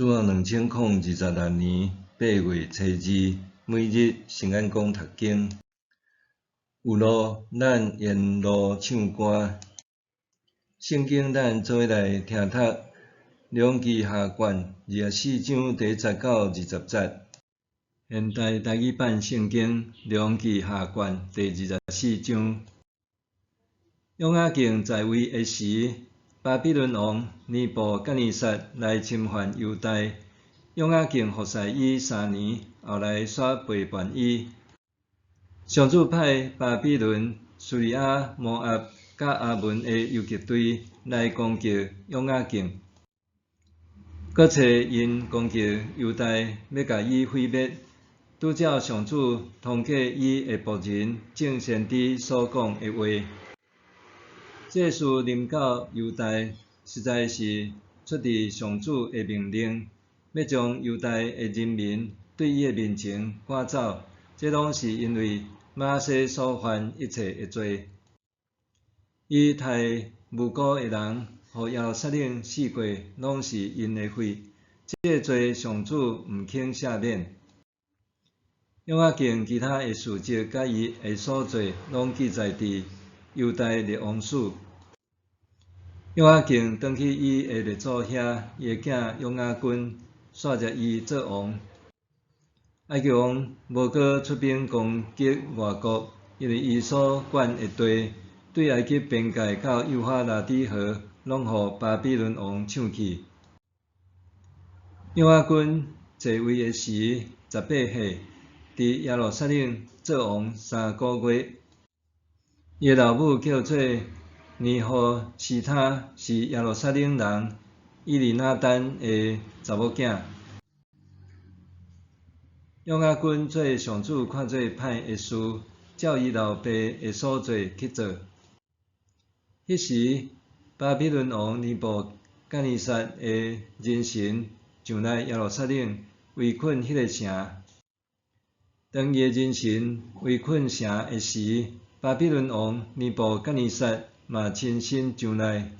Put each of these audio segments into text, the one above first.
主後2026年8月初二，每日聖安講讀經。有路，咱沿路唱歌。聖經咱做伙來聽讀《列王紀下卷》24章第1節到20節。現代台語版聖經《列王紀下卷》第24章。約雅敬在位的時，巴比倫王尼布甲尼撒來侵犯猶大，約雅敬服侍伊3年，後來煞背叛伊。上主派巴比倫、敘利亞、摩押佮亞捫的游擊隊來攻擊約雅敬，閣揣𪜶攻擊猶大，欲共伊毀滅。拄照上主通過伊的僕人眾先知所講的話。這事臨到猶大，實在是出自上主的命令，欲將猶大的人民對伊的面前趕走。這攏是因為瑪拿西所犯一切的罪。伊刣無辜的人，予耶路撒冷四界攏是𪜶的血。這个罪上主毋肯赦免。約雅敬其他的事蹟佮伊的所做，攏記載佇猶大列王史。約雅敬轉去伊的列祖遐，伊的囝約雅斤煞接伊做王。埃及王無閣出兵攻擊外國，因為伊所管的地，對埃及邊界到幼發拉底河，攏予巴比倫王搶去。約雅斤在位的時，18歲，佇耶路撒冷做王3個月。伊的老母叫做尼戶斯他，是耶路撒冷人以利拿單的查某囝。約雅斤做上主看做歹的事，照伊老爸的所做去做。彼時，巴比倫王尼布甲尼撒的人臣上來耶路撒冷，圍困彼个城。當伊的人臣圍困城的時，巴比倫王尼布甲尼撒嘛親身上來。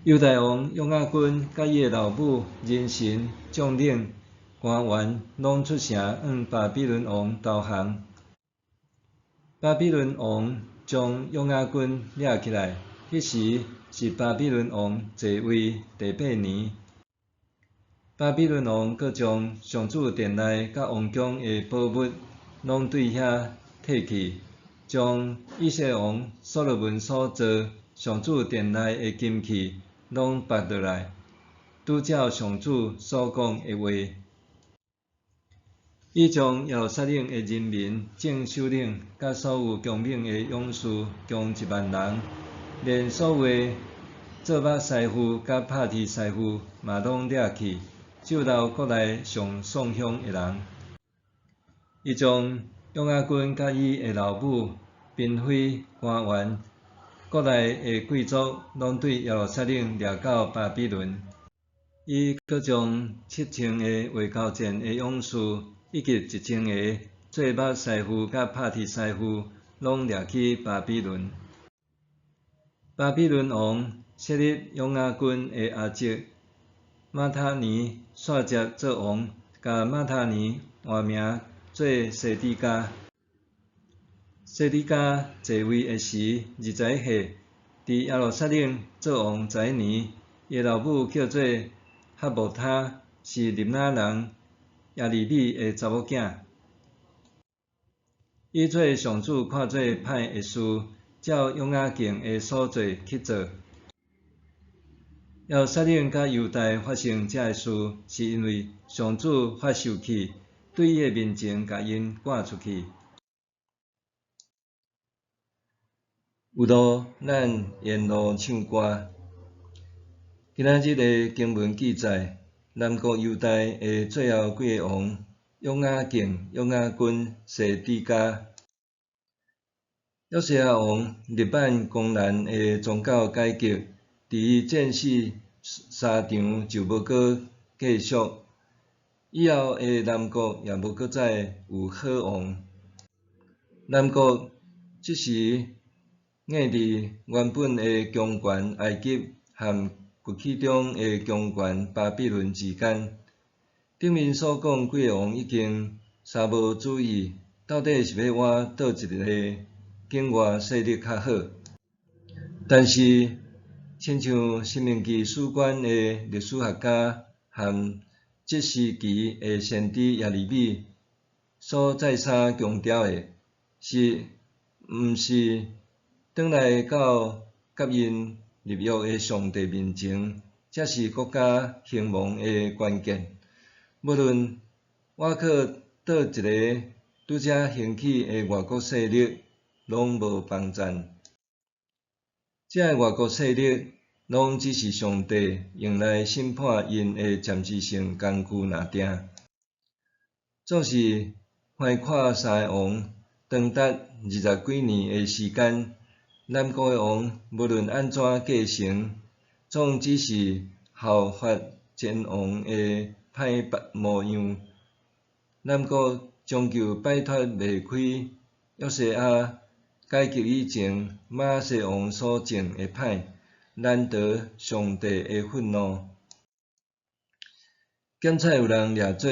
猶大王約雅斤佮伊的老母、人臣、將領、官員攏出城向巴比倫王投降。巴比倫王將約雅斤掠起來，彼時是巴比倫王在位第八年。巴比倫王閣將上主殿內佮王宮的寶物攏對遐提去，將以色列王所羅門所造上主殿內的金器攏拔落來，拄照上主所講的話。伊將耶路撒冷的人民、眾首領佮所有強猛的勇士共1萬人，連所有的做木師傅佮拍鐵師傅嘛攏掠去，只留國內上壯勇的人。伊將約雅斤佮伊的老母、嬪妃、官員、國內的貴族攏對耶路撒冷掠到巴比倫。伊閣將7000个畫鉤箭的勇士，以及1000个做木師傅佮拍鐵師傅，攏掠去巴比倫。巴比倫王設立約雅斤的阿叔馬他尼煞接做王，共馬他尼換名做西底家。西底家在位的時，21歲，佇耶路撒冷做王11年。伊的老母叫做哈木他，是利拿人耶利米的查某囝。伊做上主看做歹的事，照約雅敬的所做去做。耶路撒冷佮猶大發生這个事，是因為上主發受氣，對伊的面前共𪜶趕出去。有路，咱沿路唱歌。今仔日的經文記載，南國猶大的最後幾个王：約雅敬、約雅斤、西底家。約西亞王力挽狂瀾的宗教改革，佇伊戰死沙場就無閣繼續。以後的南國也無閣再有好王。南國這時徛佇原本的強權埃及和崛起中的強權巴比倫之間。頂面所講幾个王已經三無主意，到底是欲倚佗一个境外勢力較好。但是，親像申命記史官的歷史學家和這時期的先知耶利米所再三強調的，是毋是轉來到佮𪜶立約的上帝面前，才是國家興亡的關鍵。無論倚靠佗一个拄才興起的外國勢力，攏無幫贊。這个外國勢力攏只是上帝用來審判𪜶的暫時性工具爾定。總是橫跨三个王，長達二十幾年的時間，南國的王無論按怎繼承，總只是效法前王的歹模樣。南國終究擺脫袂開約西亞改革以前瑪拿西王所種的歹，難逃上帝的憤怒。檢採有人掠做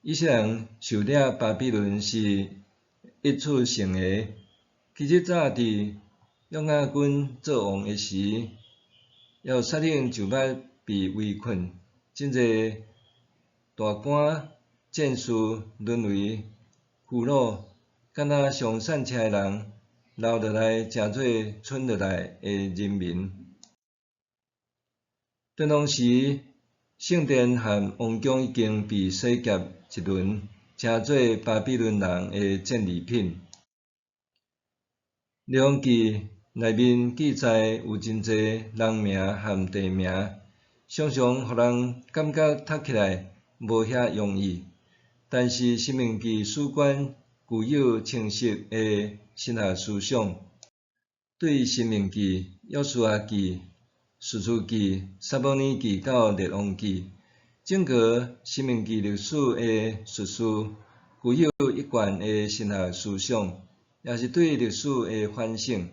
以色列人受掠巴比倫是一次性的。其實早佇約雅斤做王的時，耶路撒冷就捌被圍困，真濟大官戰士淪為俘虜，敢若上散車的人留落來成做賰落來的人民。當時聖殿和王宮已經被洗劫一輪，成做巴比倫人的戰利品。列王紀內面記載有真濟人名和地名，常常予人感覺讀起來無遐容易。但是申命記史官具有清晰的神學思想，對申命記、約書亞記、士師記、撒母耳記到列王記，整個申命記歷史的敘事，具有一貫的神學思想，也是對歷史的反省。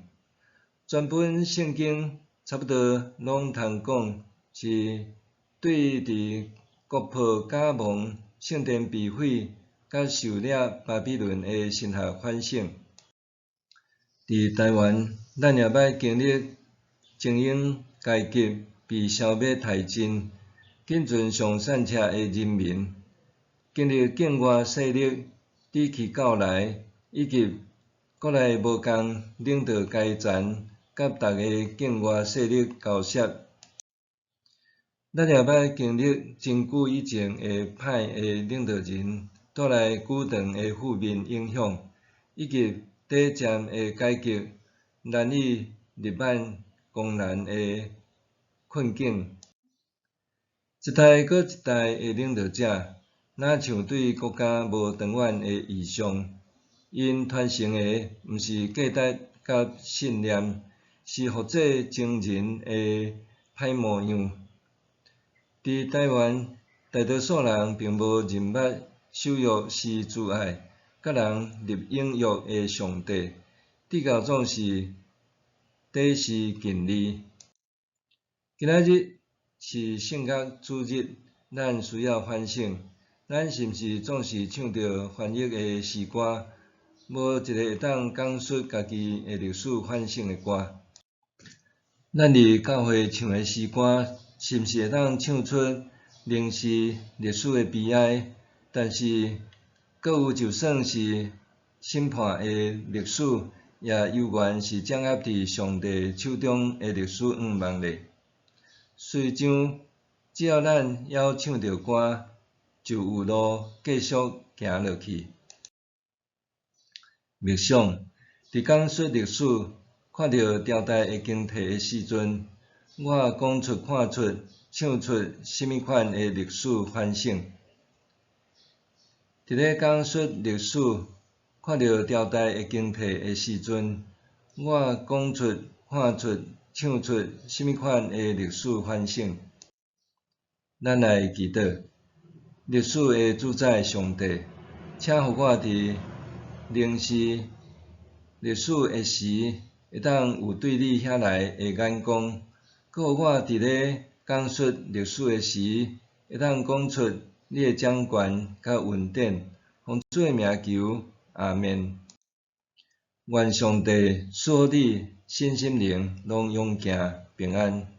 全本聖經差不多攏通講是對佇國破家亡、聖殿被毀、佮受掠巴比倫的神學反省。佇台灣，咱也捌經歷精英階級被消滅殆盡，僅存上散赤的人民，經歷境外勢力底氣到來，以及國內無仝領導階層佮逐个境外勢力交涉。咱也捌經歷真久以前的歹的領導人帶來久長的負面影響，以及短暫的改革難以力挽狂瀾的困境。一代閣一代的領導者，若像對國家無長遠的異象，𪜶傳承的毋是價值佮信念，是複製前人的歹模樣。佇台灣，大多數人並無認捌守約施慈愛、佮人立永約的上帝，至到總是短視近利。今仔日是聖樂主日，咱需要反省，咱是毋是總是唱著翻譯的詩歌，無一个會當講出家己的歷史反省的歌？咱佇教會唱的詩歌，是毋是會當唱出凝視歷史的悲哀？但是，閣有就算是審判的歷史，也猶原是掌握佇上帝手中的歷史願望咧。隨將只要咱猶唱著歌，就有路繼續行落去。默想，佇講述歷史，看著朝代的更替的時陣，我講出、看出、唱出啥物款的歷史反省？佇咧講述歷史，看著朝代的更替的時陣，我講出、看出、唱出啥物款的歷史反省？咱來祈禱，歷史的主宰上帝，請予我佇凝視歷史的時，會當有對你遐來的眼光，閣予我佇咧講述歷史的時，會當講出你的掌權佮恩典，奉主的名求，阿們。願上帝賜予你身心靈攏勇健平安。